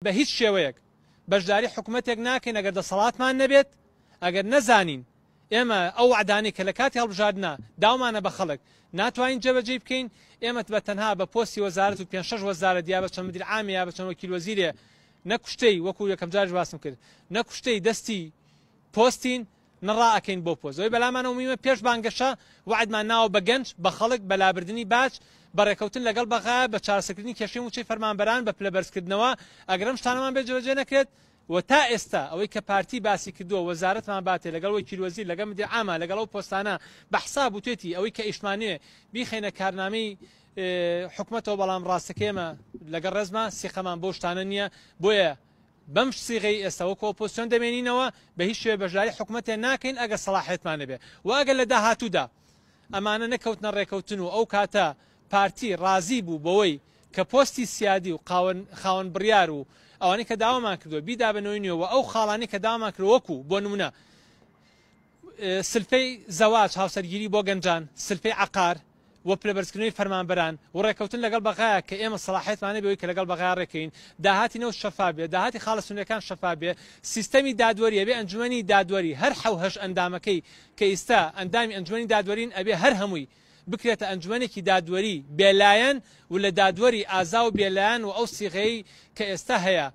بە هیچ شێوەیەک بەشداری حکومەتێک ناکەین ئەگەر دەسەڵاتمان نەبێت، ئەگەر نەزانین ئێمە ئەو وەعدانەی کە لە کاتی هەڵبژاردنا داومانە بە خەڵک ناتوانین جێبەجێی بکەین، ئێمە بە تەنها بە پۆستی وەزارەت و پێنج شەش وەزارەت یا بە چەند مدیر عامێ یا بە چەند وەکیل وەزیرێ نە کوشتەی وەکو یەکەم جاریش باسم کرد نە کوشتەی دەستی پۆستین نە ڕائەکەین بۆ پۆست ئەوەی بەلامانەوە مویمە پێش بانگەشە وەعدمان ناوە بە گەنج بە خەڵک بە لابردنی باج بە ڕێکەوتن لەگەڵ بەغا بە چارەسەرکردنی کێشەی موچەی فەرمانبەران بە پلە بەرزکردنەوە ئەگەر ئەم شتانەمان بێ جێبەجێ نەکرێت و تا ئێستا ئەوەی کە پارتی باسی کردووە وەزارەتمان باتێ لەگەڵ وەکیل وەزیر لەگەڵ مدیر عاما لەگەڵ ئەو پۆستانە بە حساب وتێتی ئەوەی کە ئیشمانێ بیخەینە کارنامەی حکومەتەوە بەڵام ڕاستەکەی ئێمە لەگەڵ ڕێزما سیقەمان بەو شتانە نییە بۆیە بەم سیغەی ئێستا وەکو ئۆپۆزسیۆن دەمێنینەوە، بە هیچ شێوەیەک بەشداری حکومەتێ ناکەین ئەگەر سەڵاحیەتمان نەبێ و ئەگەر لە داهاتوودا ئەمانە نەکەوتنە ڕێکەوتن و ئەو کاتە پارتی ڕازی بوو بەوەی کە پۆستی سیادی و خاوەن بڕیار و ئەوانەی کە داوامان کردووە بیدا بە نەوەی نوێ و ئەو خاڵانەی کە داوامان کردووە وەکو بۆ نمونە سلفەی زەواج، هاوسەرگیری بۆ گەنجان، سلفەی عەقار و پلەبەرزکردنەوەی فەرمانبەران و ڕێککەوتن لەگەڵ بەغایا کە ئێمە سەڵاحیەتمان هەبێ ئەوەی کە لەگەڵ بەغایا ڕێککەوین، داهاتی نەوت شەفاف بێ، داهاتی خاڵە سنووریەکان شەفاف بێ، سیستەمی دادوەری ئەبێ ئەنجومەنی دادوەری هەر حەو هەشت ئەندامەکەی کە ئیستا ئەندامی ئەنجومەنی دادوەرین ئەبێ هەر هەمووی بکرێتە ئەنجومەنێکی دادوەری بێلایەن و لە دادوەری ئازا و بێلایەن و ئەو سیغەیەی کە ئێستا هەیە.